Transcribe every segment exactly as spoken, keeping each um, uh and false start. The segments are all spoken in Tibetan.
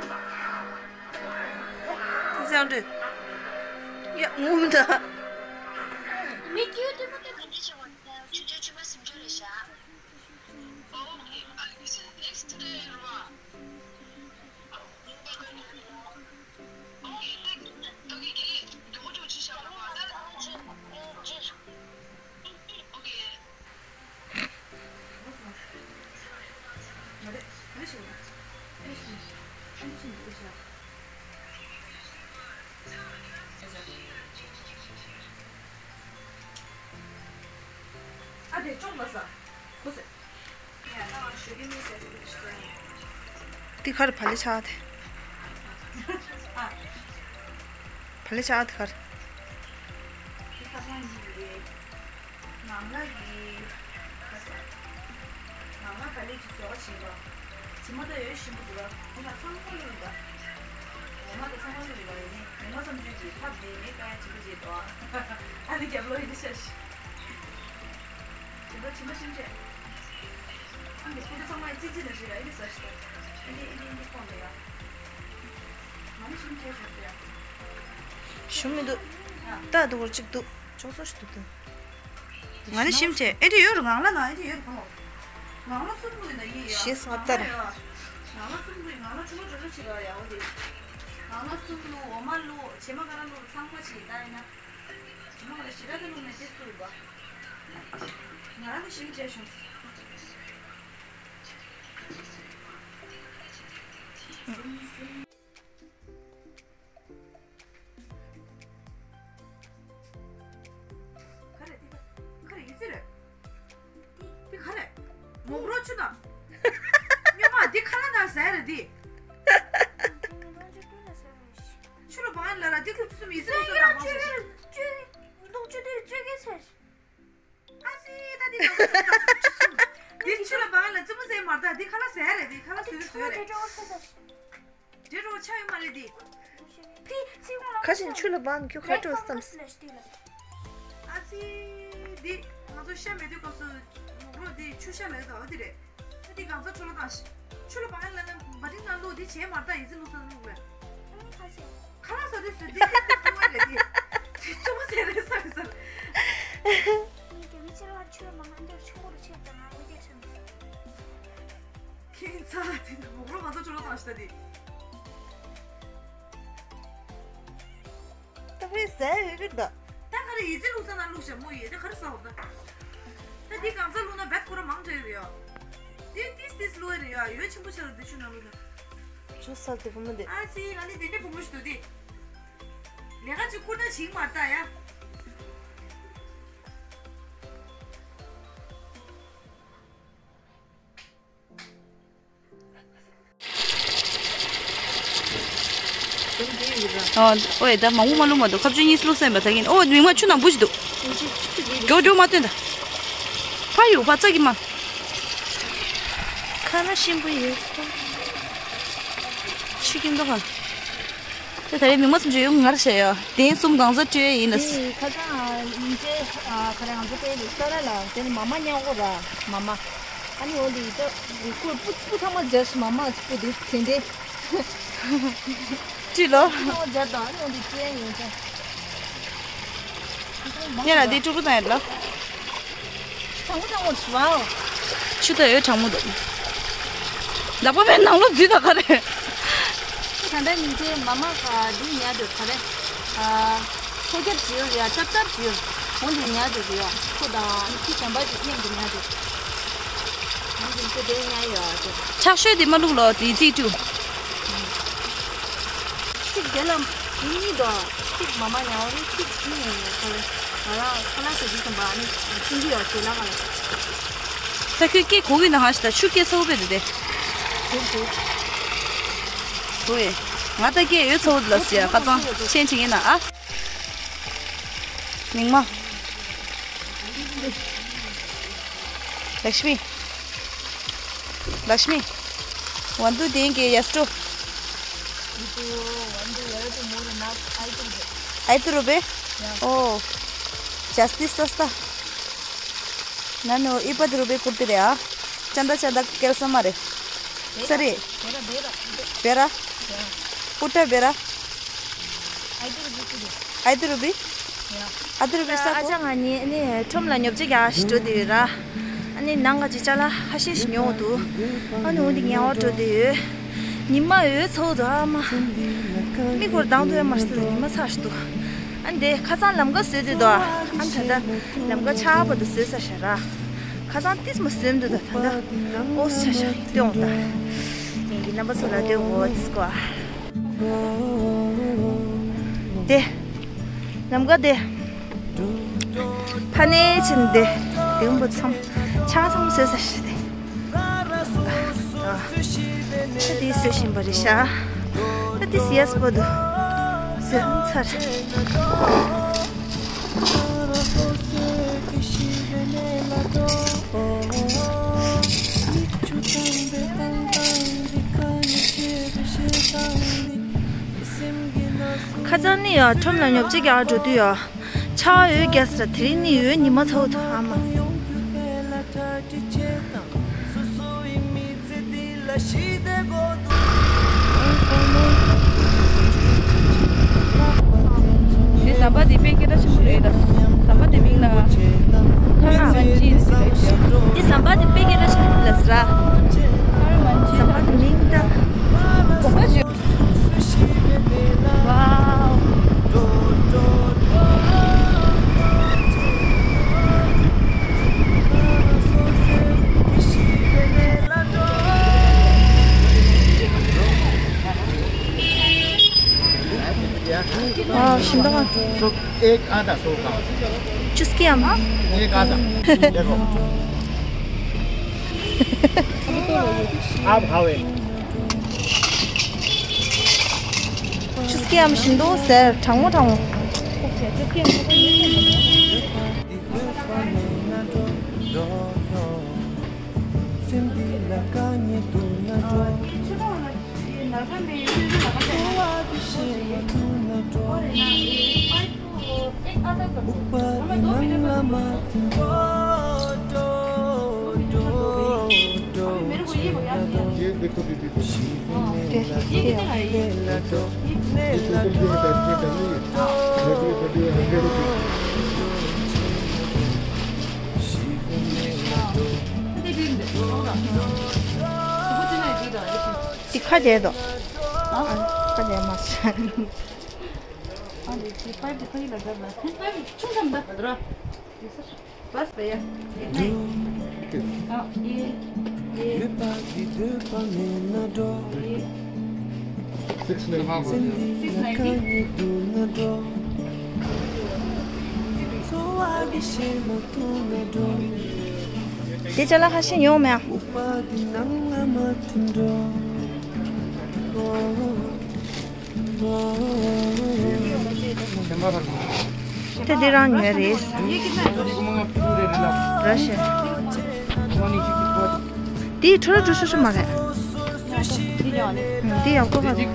ཅི་ཙང་རེད། ཡ་ངུ་མི་འདུག་མི་སྐྱིད་དེ་མོ་དེ་ག་འདྲ་བྱེད་དགོས་ན་ཆུ་ཚོད་བཅུ་པ་ཟིན་ཆོག་རེད་ཤག་ཨོ་ཁེ། ཨ་ལི་སི་ནེག་སི་ཊི་ཌེ་རེད་བ། ཨ་དེ་ཅོག་ལ་ས། ཁུ་སེ། དེ་ཁར་བ་ལི་ཆགས་ཏེ། བ་ལི་ཆགས་ཏེ་ཁར། ནང་ལ་གི། ནང་ལ་ག་ལེ་ཅིག་བཟོ་བ་བྱེད་པ། དྲི་མ་ད་ཡོད་ཞིམ་པོ་འདུག་ལ། དེ་ལ་ཚང་མ་བླུགས་འདུག་འོ་མ་དང་ཚང་མ་བླུགས་འདུག་ཡིན་ནི་མི་མ་བསམ་ཚུལ་གྱིས་ཕབ་བསྡད་མེད་ཀ་ཡ་བྱེད་པོ་བྱེད་དོ། ཨ་ནི་རྒྱབ་ལོག་ཡིན་ཤ་ཤི། དེ་ལོ་དྲི་མ་ཞིམ་བྱས། ཨ་ནི་སྐུ་ཚང་མ་ཡི་ཙི་ཙི་ན་ཞིག་ལ་ཨི་ནི་ཟ་ཤི་ད། ཨི་ནི་ཨི་ནི་ཨི་ནི་ཁོང་དེ་ཡ། ང་ནི་ཞིམ་བྱས་ཞོག་ཡ། ཞུ་མི་འདུག་ད་འདུག་གོ་གཅིག་འདུག་ཅོག་ཙོ་ཞིག་འདུག་ད། ང་ནི་ཞིམ་བྱས་ཨེ་འདྲ་ཡོད་རུ་ངང་ལ་ན་ཨེ་འདྲ་ཡོད་རུ་གང་ལོ། ངང་ལ་གསུམ་དགུ་ཡིན་ན་ཡིན་ཡ། ཞེས་ང་ལྟར། ངང་ལ་གསུམ་དགུ་ཡིན་ངང་ལ་ཆུ་ལོ་ཇོ་ཇོ་ཆི་ག་ཡ་འོ་དེ། ངང་ལ་གསུམ་བླུག་འོ་མ་བླུག་བྱེ་མ་ག་ར་བླུག་ཚང་མ་ཆི་ད་ཡིན་ན། ང་ལ་ཞི་ར་དེ་ལུགས་ནས་དེ་ཐུབ་པ། ང་རང་གི་ཞིམ་བྱས་བྱུང་། ག་རེ་དེ་ག་རེ་ཡིན་ཟེར་རེད། དེ་ག་རེ། མོག་རོ་ཆུ་དང་། སྨྱོན་མ་འདི་ཁ་ལག་ནང་ཟ་ཡ་རེད་འདི། ཆུ་ལ་བང་ལ་ར་འདི་ཁུ་ཚུ་མི་ཟེར་སོ་ན་བང་ཟེར། ལོག་ཆུ་དེ་བཅོས་ཀྱི་ཟེར། ཨ་ཙི་ད་འདི་ཁ་ལག་འདི་ཆུ་ལ་བང་ལ་ཙི་མོ་ཟེར་མ་རེད་ད་འདི་ཁ་ལག་ཟ་ཡ་རེད་འདི་ཁ་ལག་ཟེར་རེད་ཟེར་རེད། འདྲེ་རོ་ཆ་ཡོད་མ་རེད་འདི། ཁ་ཆེན་ཆུ་ལ་བང་ཁྱོད་ཁ་སྤྲོད་བསམ། ཨ་ཙི། འདི་ང་ཚོ་ཤ་མེད་དུས་སྐབས་སུ་མོག་རོ་འདི་ཆུ་ཤ་ལ་ཡོད་དོ་འདི་རེད། ཨ་འདི་གང་ཚ་ཁྲོ་ལོ་དང་ཆུ་ལ་བང་ལ་ན་བ་ཏིང་ན་ལུ་འདི་བྱས་མ་ད་ཡི་ཙི་ལུ་ས་ལུ་རེད། ཁ་ལག་ས་དུས་སུ་འདི་ཁ་ཏི་ཏུ་བ་རེད་འདི། ཙི་ཙི་མོ་ཟེར་རེད་ས་རེད་ས། ངས་རྒྱ་མི་ཕྱིར་བ་ཆུ་ལ་མ་ང་འདོར་ཆུ་མོ་རུ་ཆེ་དང་ང་ངོ་རྒྱ་ཆེ་མི་ཟེར། ཁྱེད་ཚ་དེ་ནི་མོག་རོ་ང་ཚོ་ཁྲོ་ལོ་དང་ཤི་ད་དེ། ད་ཕེ་ཟས་ཡོད་གི་ད། ད་ག་རེ་ཡི་ཙི་བླུགས་ས་ན་བླུགས་ཤ་མོ་ཡི་ད་ག་རེ་ཟ་འོ་ད། ད་འདི་གང་ཚ་བླུགས་ན་བེད་ཁོ་ར་མང་དྲགས་རེད་ཡ། དེ་ཏིས་ཏིས་བླུགས་རེད་ཡ་ཡོད་ཆེན་པོ་ཆ་ར་འདི་ཆུ་ན་བླུགས་ན། ཆུ་ས་དེ་བུ་མོ་དེ། ཨ་ཙི་ང་ནི་དེ་འདྲའི་བུ་མོ་ཞིག་འདུག་དེ། ལས་ཀ་ཅིག་བསྐུར་ན་ཞིག་མ་ལྟ་ཡ། ཨོ་ཨེ་ད་མང་པོ་མ་བླུགས་མ་འདུག་ཁ་ཆུ་གཉིས་བླུགས་སེམས་པ་ད་གིན་ཨོ་མིག་མ་ཆུ་ནང་འབུ་ཞིག་འདུག་འགྲོ་འགྲོ་མ་སྟོན་ད། ཕ་ཡུ་ཕ་ཙ་གི་མ། ཁ་ན་ཤིན་པོ་ཡོད། ཆུ་ཁྱིམ་ད་ཁ། དེ་ད་རེས་མིག་མ་སུམ་ཅུ་ཡོད་ངར་བྱས་ཡོད་དེ་གསུམ་གང་ཟག་སྤྲོད་ཡིན་ལ། དེ་ཁ་སང་ཉིན་བྱེད་ཁ་རེ་ང་ཚོ་དཔེ་ལུགས་ས་ར་ལ་དེ་ནི་མ་མ་ཉག་གོ་ར་མ་མ། ཨ་ནི་འོ་འདི་ཡི་ད་རིག་སྐོར་སྤུ་སྤུ་ཐང་མ་སྦྱར་ཤི་མ་མ་སྤུ་འདི་དེ་འདྲའི། ཅི་ལོ། སྤུ་ཐང་མ་སྦྱར་དང་ཨ་ནི་འོ་འདི་སྤྲད་ཡོང་ཅང་། ཉེ་ལ་འདི་ཀྲུ་ཀྲུ་དང་ཡོད་ལ། གྲང་མོ་གྲང་མོ་ཞུ་བའོ། ཆུ་ད་ཡོད་གྲང་མོ་འདུག་ལག་པ་བའི་ནང་ལོ་འཛུལ་ད་ག་རེ། ད་ལྟ་ཉིན་བྱེད་མ་མ་ག་འདི་ཉལ་འདུག་ག་རེ། ཨ། ཁོ་རྒྱབ་ཅིག་ཡོད་རེད་ཡ་ཏབ་ཏབ་ཅིག་ཡོད། འོ་འདི་ཉལ་འདུག་རེད་ཡ། ཁོ་དང་ཁྱི་གཞན་པ་ཅིག་མཉམ་དུ་ཉལ་འདུག་འོ་འདི་ཁོ་དེ་ཉལ་ཡོད་ཨ་ཅེ། ཕྱག་ཤོད་དེ་མ་བླུག་ལོ་དེ་རྩིས་སྤྲུག་གཅིག་དེ་ལ་མི་གཉིས་དང་གཅིག་མ་མ་ཉལ་བ་རེད་གཅིག་མི་ཡིན་ཡོད་ཁ་ལེ། ང་རང་ཁ་ལག་ཟ་རྒྱུ་ཙམ་པ་ཨ་ནི་ཆུང་གི་ཡོད་ཅེ་ལ་ང་ལ། ད་ཁྱོད་སྐད་གོ་གི་ན་ཧ་ཤི་ད་ཆུ་སྐད་ཚ་བོ་པས་འདུག་སྟེ། གོ་གོ། གོ་ཨེ། ང་ད་སྐད་ཡོད་ཚ་བོ་འདུག་ལ་ཟེར་ཡ་ཁ་ཚང་ཆེན་ཆེ་ཡིན་ན་ཨ། མིག་མ། लक्ष्मी। लक्ष्मी। वंदु देंगे यस्टो। ಇದು ಒಂದು ಎರಡು ಮೂರು ನಾಲ್ಕು ಐದು ರೂಪಾಯಿ. ಐದು ರೂಪಾಯಿ? ಯಾ. ಓ. ಜಾಸ್ತಿ ಸಸ್ತಾ. ನಾನು ಇಪ್ಪತ್ತು ರೂಪಾಯಿ ಕೊಡ್ತೀರಾ? ಚಂದ ಚಂದ ಕೆಲಸ ಮಾಡಿ. ಸರಿ. ಬೇಡ, ಬೇಡ, ಬೇಡ. ಬೇಡ? Putta bera? Aidurubhi. Aidurubhi? Yeah. Aidurubhi sa ko? Acha nga ni ni trom la nyop je ga shi to de ra. Ani nang ga ji cha la ha shi shi nyo du. Ani undi nya wa to de. Ni ma yo cho do ma. Mi ko dang do ma shi ni ma sa shi du. Ani de kha san lam ga se de do. Ani ta da lam ga cha ba du se sa sha ra. ཁ་སང་ཏིས་མ་སེམས་འདུག་ད་ད་ད། ཨོ་ཤ་ཤ་ཏེ་འོང་ད། ངེད་ཀྱི་རྣམ་པ་ཚོ་ལ་ཏེ་འོ་ཏིས་ཀོ། ཏེ། ནམ་མཁའ་ཏེ། ཕ་ནེ་ཆེན་ཏེ། ཏེ་འོང་པ་ཚམ། ཆང་ཚམ་བཟོས་ས་ཤི་ཏེ། ད་ཏིས་བཟོས་བཞིན་པ་རེད་ཤག་ད་ཏིས་ཡས་པོ་འདུག་བཟོས་ཚར། ཁ་སང་ནི་ཡ་ཁྲོམ་ལ་ཉོ་ཆ་རྒྱག་འགྲོ་དུས་ཡ། ཆར་པ་ཡོད་རྒྱག་ས་དེ་རིང་ནི་ཡོད་ཉི་མ་ཚ་བོ་ཐོག་ཨ་མ། འདི་ཟམ་པ་འདི་དཔེ་སྐད་གྲགས་ཆེན་པོ་རེད་ད། ཟམ་པ་འདི་མིང་ལ་ཁ་ར་མན་ཅི་ཟེར་གྱི་ཡོད། འདི་ཟམ་པ་འདི་དཔེ་སྐད་གྲགས་ཆེན་པོ་ལ་ཟེར་ར། ཁ་ར་མན་ཅི་ཟམ་པ་འདི་མིང་ད། གོམ་པ་བརྗོད། ཝའོ། ཝའོ། ཞིམ་མདོག་ཁ། सो एक आधा सौ का। चुस्की आम। एक आधा। देखो। आप खाओ एक। चुस्की आम ཞིམ་མདོག་ཟེར་གྲང་མོ་གྲང་མོ། ये देखो दीदी, देखो। ये कितने का है ये? ये टोटल जो है, दस रुपये का नहीं है। रेगुलर का जो है, हंड्रेड रुपीज। ཏི་ཁ་རྒྱས་དོ། ཨ། ཁ་རྒྱས་མ་སོང་། ཨ་ནི་ཅི་པའི་ཏི་ཁ་ཡི་ལ་རྒྱབ་ལ། ཨ་ནི་པའི་ཆུང་ཙམ་འདྲ་འདྲ། बस भैया, इतना ही। हाँ, ये, ये, ये। Six ninety. Six ninety. དེ་ཅ་ལག་ཁ་ཤས་ཉོ་མེད། དེ་འདི་རང་ཉོས་རེད། ར་ཤི། དེའི་ཁྲོ་ར་འགྲོ་ཤོ་ཤོ་མ་རེད། འདི་ཡག་པོ་མ་རེད།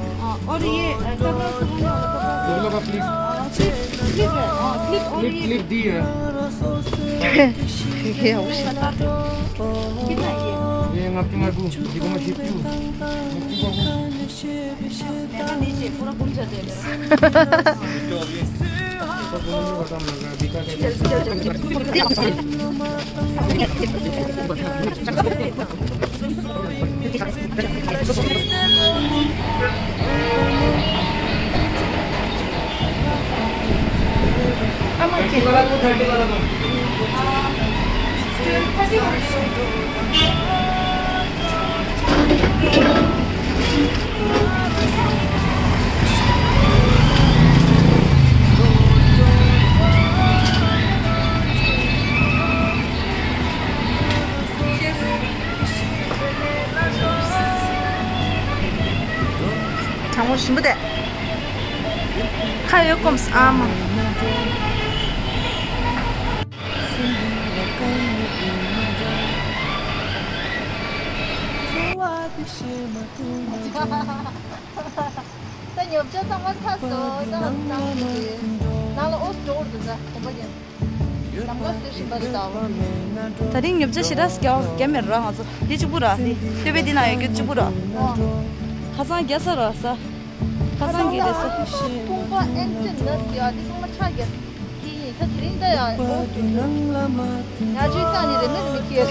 और ये, अ, कपड़ा सुखने वाला कपड़ा। क्लिप, क्लिप, क्लिप है। हाँ, क्लिप और क्लिप, ये क्लिप दी है। ये ཡག་པོ་ཞིག कितना है ये? ये आपके मार को, देखो मैं शिफ्ट क्यों? शिफ्ट को གྲང་མོ་ཞིམ་པོ་དེ། ཁ་ཡོད་སྐོམ་ཨ་མ། ད་ཉོ་ཆ་ཚང་མ་ཚར་སོང་། ད་ནང་ལ་ནང་ལ་ཨོ་སྟོར་འདུག་ད་གོམ་པ་རྒྱབ། ལམ་ཁ་བཟོས་བཞིན་པ་རེད་ད། ད་རིང་ཉོ་ཆ་ཞེ་དྲག་རྒྱག་རྒྱག་མེད་ར། ང་ཚོ་འདི་གཅིག་པུ་ར། འདི་སྟོད་པའི་འདི་ན་ཡོད་རྒྱུ་གཅིག་པུ་ར། ཨོ། ཁ་སང་རྒྱ་ས་ར་ས། ཁ་སང་གི་རེད་ས། ཕུང་པོ་ཨེན་ཅི་ནི་ཡ་འདི་ཚང་མ་ཆ་རྒྱ་ས་གི་ཡིན། ད་དེ་རིང་ད་ཡ་ཡ་ཅུས་ས་ནི་རེད་མེད་མི་ཁྱེར།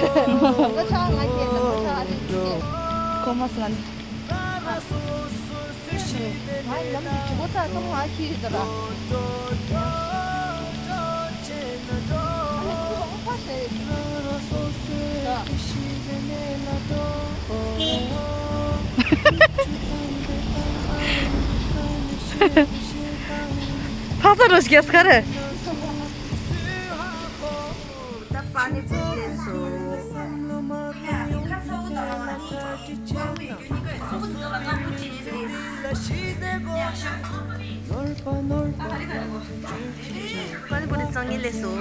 ད་ཆ་ང་ཁྱེར་ད་ཆ་ཨ་ནི་ཁྱེར། ཁོ་མ་སང་ནི། ང་ལམ་གྱི་ཇུ་གོ་ཚ་ཚང་མ་ཁྱེར་ད་ར། ཕག་ཚ་རོ་ཞིག་ག་རེ། ད་པ་ནི་པུ་རི་ལས་སོ། པ་ནི་པུ་རི་གཙང་ངེ་ལས་སོ།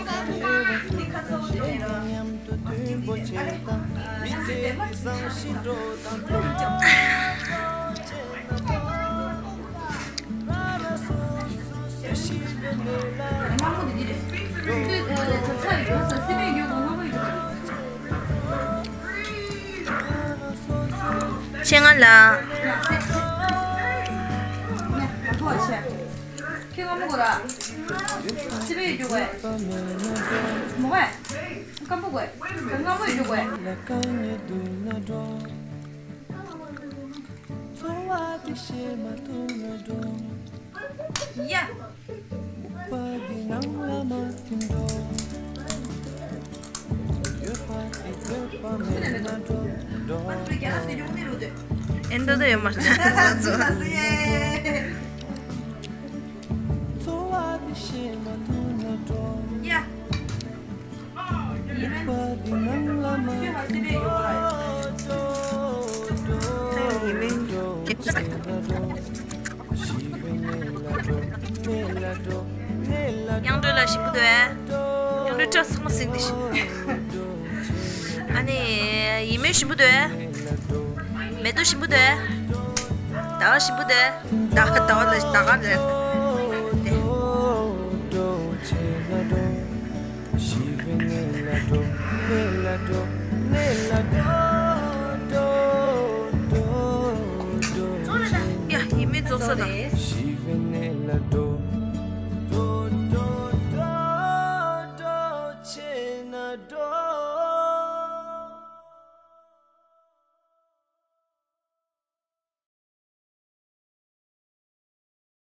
ཆེ་ང་ལ། ཁྱེད་ང་མོ་གོ་ར། སི་པེ་ཡོད་རྒྱུ་གོ། མོ་གོ། སྐམ་པོ་གོ། ང་མོ་ཡོད་རྒྱུ་གོ། ཚོར་བ་དེ་ཤེས་མ་ཐུབ་ན་འགྲོ། ཡ། མུག་པ་འདི་ནང་ལ་མ་ཐིམ་འགྲོ། འགྱོད་པ་འདི་འདོད་པ་མེད་ན་འགྲོ། འགྲོ། ཨེ་འདོད་འདོད་ཡོད་མ་རེད། ཚོར་བ་འདི་ཤེས་མ་ཐུབ་ན་འགྲོ། ཡ། དབྱངས་སྒྲོལ་ལ་ཞིམ་པོ་འདུག་ཨེ། དབྱངས་སྒྲོལ་སྐྲ་ཚང་མ་ཟིང་འདི་ཞིམ། ཨ་ནི། ཡིན་མོན་ཞིམ་པོ་འདུག་ཨེ། མེ་ཏོག་ཞིམ་པོ་འདུག་ཨེ། ཟླ་བ་ཞིམ་པོ་འདུག་ཨེ། ཟླ་བ་ཟླ་བ་ལ་ཟླ་ག་རེད། ཡ། ཡིན་མོན་རྫོགས་ས་དང་།